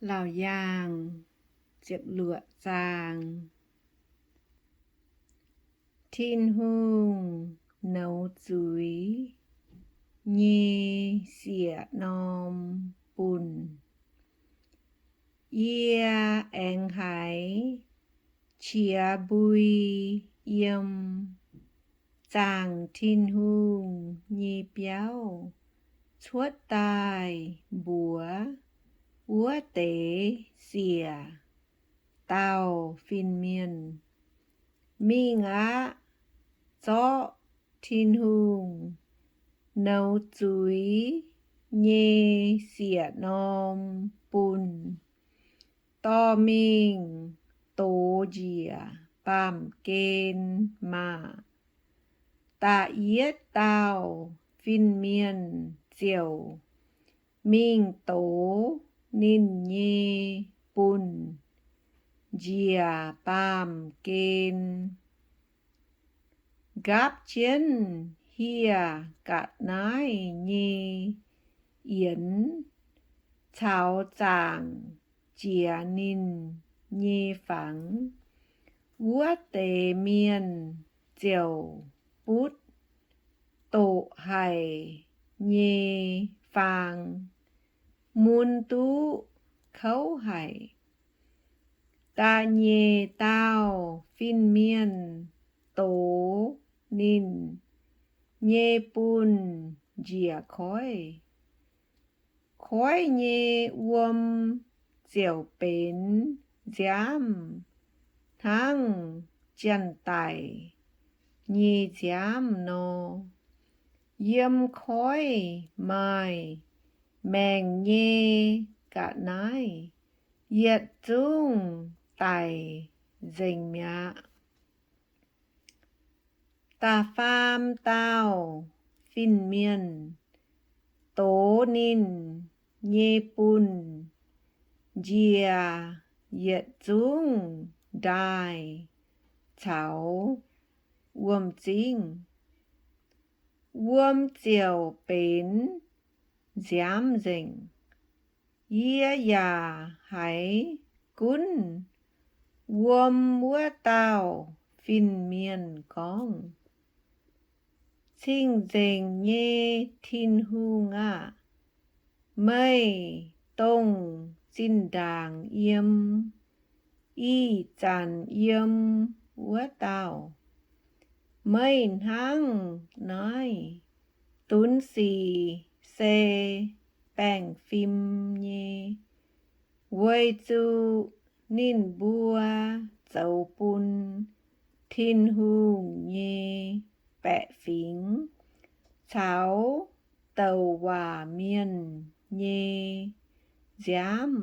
Laauc Yaangh ziepc luoqc zaang. Tin-Hungh nouz zuiz nyei siec norm bunh. Yie aengx haiz qiex mbui yiem zaangc Tin-Hungh nyei biauv cuotv daaih mbuox wuov deix siec dauh fin-mienh, Mingh aqv. Zorqv Tin-Hungh nouz zuiz nyei siec norm bunh dorh mingh dox njiec baamh gen maah! Da'yietv dauh fin-mienh ziouc mingh dox ninh nyei bunh njiec baamh gen, nqaapv jienv hieh ga'naaiv nyei yienx caux zaangc jiex ninh nyei fangx. Wuov deix mienh ziouc butv doqc haic nyei faang, mun duqv kouv haic. Da'nyeic dauh fin-mienh dox ninh nyei bunh njiec koiv. Koiv nyei wuom ziouc benx nziaamv hnangv janx-daic nyei nziaamv nor. Yiem koiv maaih maengc nyei ga'naaiv yietc zungv daic nzengc mi'aqv. Da'faam dauh fin-mienh dox ninh nyei bunh njiec yietc zungv ndaaih caux wuom-zingv. Wuom ziouc benx nziaamv nzengc. Yie yaac haiz gunv wuom wuov dauh fin-mienh gorngv, Cing-Nzengc nyei Tin-Hungh aah! Meih dongh zinh ndaangc yiem, ih zanc yiem wuov dauh. Meih hnangv naaiv dunx sic se baengh fim nyei, weic zuqc ninh mbuo zoux bun Tin-Hungh nyei baeqc fingx caux douc waac mienh nyei nziaamv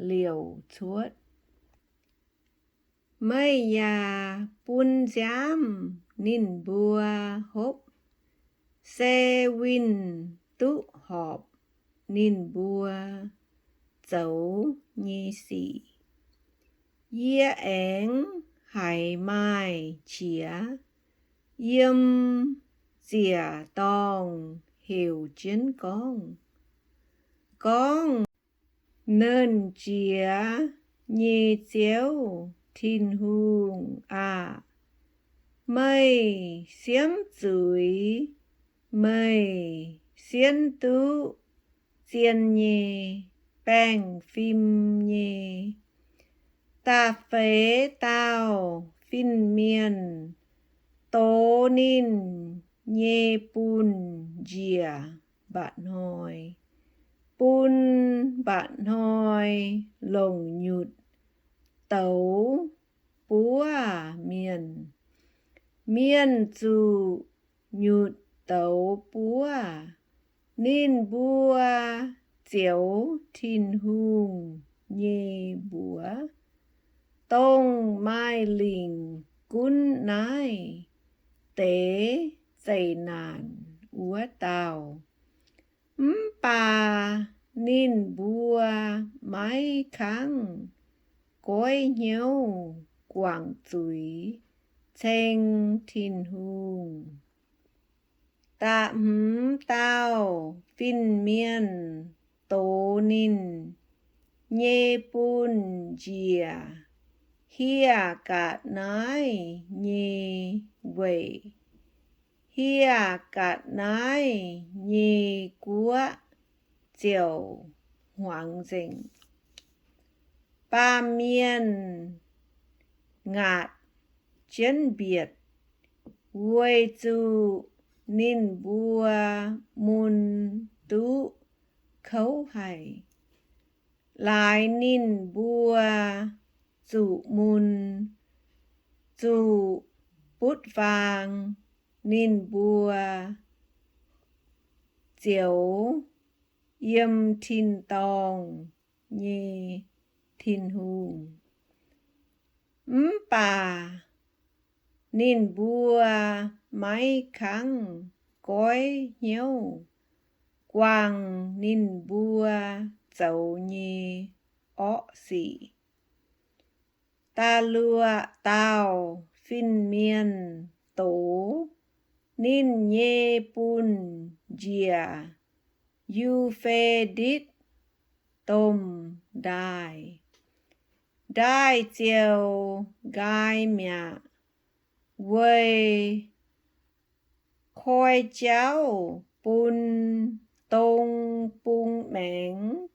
liouc cuotv. Meih yaac bun nziaamv ninh mbuo hopv, se winh duqv horpc ninh mbuo zoux nyei sic. Yie aengx haiz maaih qiex yiem ziec-dorngh heuc jienv gorngv, gorngv, Nernh Jiex nyei Ziouv Tin-Hungh aah! Meih siemv zuiz, meih sienv duqv zien nyei, baengh fim nyei. Da'feix dauh fin-mienh dox ninh nyei bunh njiec mba'hnoi, bun mba'hnoi longc nyutc douz buov mienh. Mienh zuqc nyutc douz buov, ninh mbuo zioux Tin-Hungh nyei mbuox, dongh maaih lingc gunv naaiv deix zeqc naanc wuov dauh. Mv baac ninh mbuo maiv kangv goiv hnyouv guangc zuiz ceng Tin-Hungh. Da'hmz dauh fin-mienh dox ninh nyei bunh njiec hieh ga'naaiv nyei weic, hieh ga'naaiv nyei guoqv ziouc hmuangx nzengc. Baamh mienh ngaatc jienv mbietc, weic zuqc ninh mbuo mun duqv kouv haic. Laaix ninh mbuo zuqc mun, zuqc butv faang, ninh mbuo ziouc yiem tin-dorngh nyei Tin-Hungh. Mv baac ninh mbuo maiv kangv goiv hnyouv guangc ninh mbuo zoux nyei orqv sic. Da'luoqc dauh fin-mienh doz ninh nyei bunh njiec Yu^fe^ditv Domh Ndaaih. Ndaaih ziouc nqaai mi'aqv, weic koi jauv bun dong bung maengx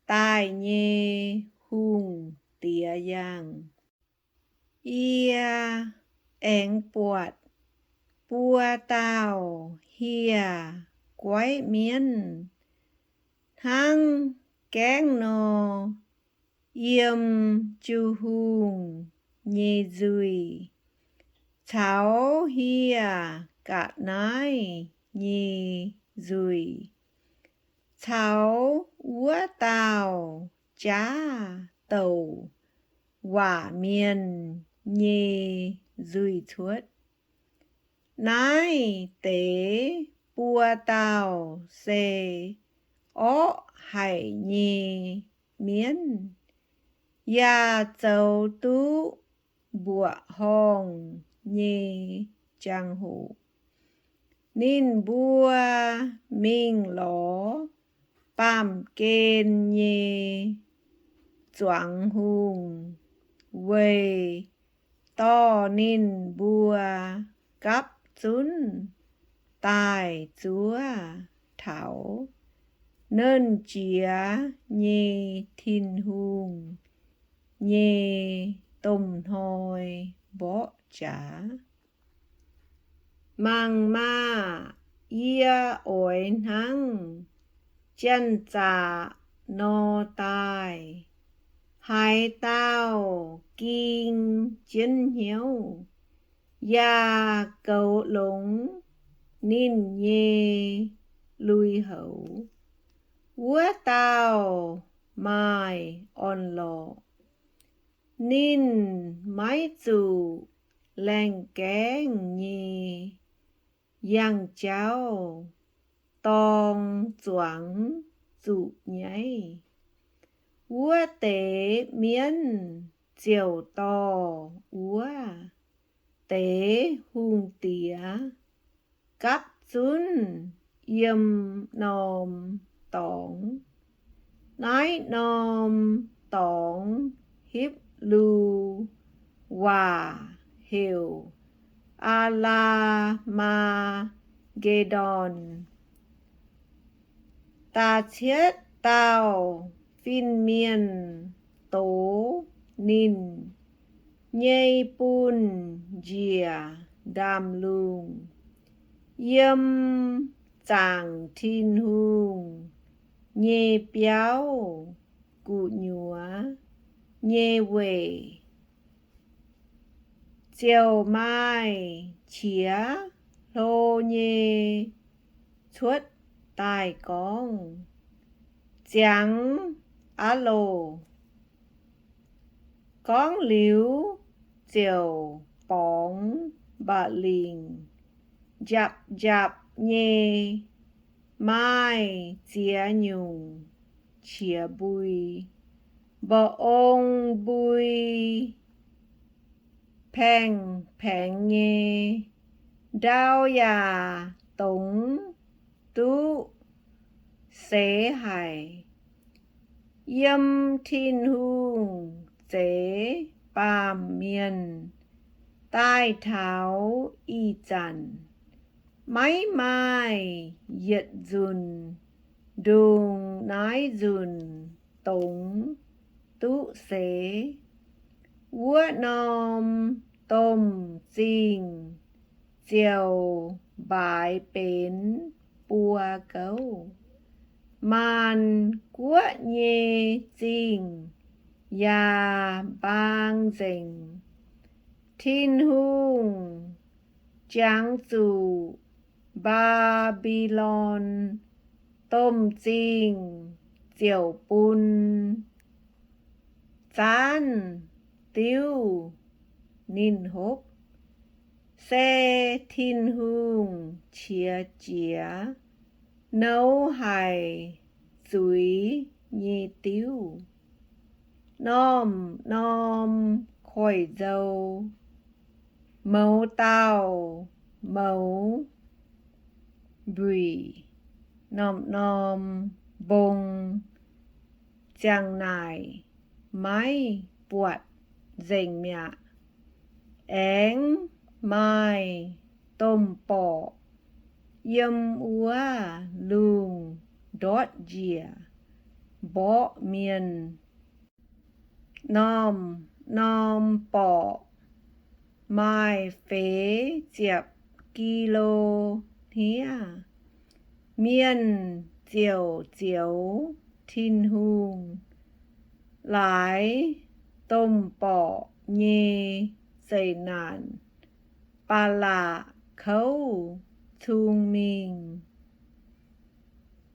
daaih nyei hungh diex yangh. Yie aengx buatc buo dauh hieh guaiv mienv hnangv gaengv nor, yiem Tin-Hungh nyei nzuih caux hieh ga'naaiv nyei nzuih caux wuov dauh jaav douc waac mienh nyei nzuih cuotv. Naaiv deix buo dauh se orqv haic nyei mienv, yaac zoux duqv mbuoqc horngh nyei jangx-hoc. Ninh mbuo mingh lorz baamh gen nyei zuangx hungh weic dorh ninh mbuo gapv zunv daaih zuov taux Nernh Jiex nyei Tin-Hungh nyei domh hnoi mborqv jaax. Mangc maah! Yie oix hnangv janx-zaqc nor daaih. Haaix dauh ging jienv hnyouv yaac goux longx ninh nyei lui-houx, wuov dauh maaih orn-lorqc. Ninh maiv zuqc laengh gaengh nyei yangh jauv dorng zuangx zuqc nyaiv. Wuov deix mienv ziouc dorh wuov deix hungh diex gapv zunv yiem norm dorngx. Naaiv norm dorngx Hipv^lu Waac heuc Aa^laa^maa^ge^ndorn. Da'cietv dauh fin-mienh doz ninh nyei bunh njiec ndaamv-lungh, yiem zaangc Tin-Hungh nyei biauv gu'nyuoz nyei weic, ziouc maaih qiex hlo nyei cuotv daaih gorngv, Ziangx aav loh! Gorngv liuz ziouc borngz mba'lingc njapc njapc nyei maaih ziex nyungc qiex mbui, mba'ong mbui, paeng-paengx nyei, ndau yaac dongz duqv seix haic. Yiem Tin-Hungh zeix baamh mienh daaih taux ih zanc, maiv maaih yietc nzunc ndongc naaiv nzunc dongz duqv seix. Wuov norm domh zingh ziouc mbaaix benx buo gouv. Maanc guoqv nyei zingh yaac mbaang nzengc. Tin-Hungh jangx zuqc Mbaa^mbi^lon Domh Zingh ziouc bun zaanv diuv ninh hopv, se Tin-Hungh qiex jiez nouv haic zuiz nyei diuv. Norm-norm koiv-nzou, mouz dauh mouz mbuic, norm-norm mbong, ziang naaic maiv buatc nzengc mi'aqv. Aengx maaih domh borqc yiem wuov lungh ndortv njiec mborqv mienh. Norm-norm borqc maaih feix ziepc gi^lo hniev. Mienh ziouc zioux Tin-Hungh laaix domh borqc nyei zeqc naanc. Baalaqc kouv cung mingh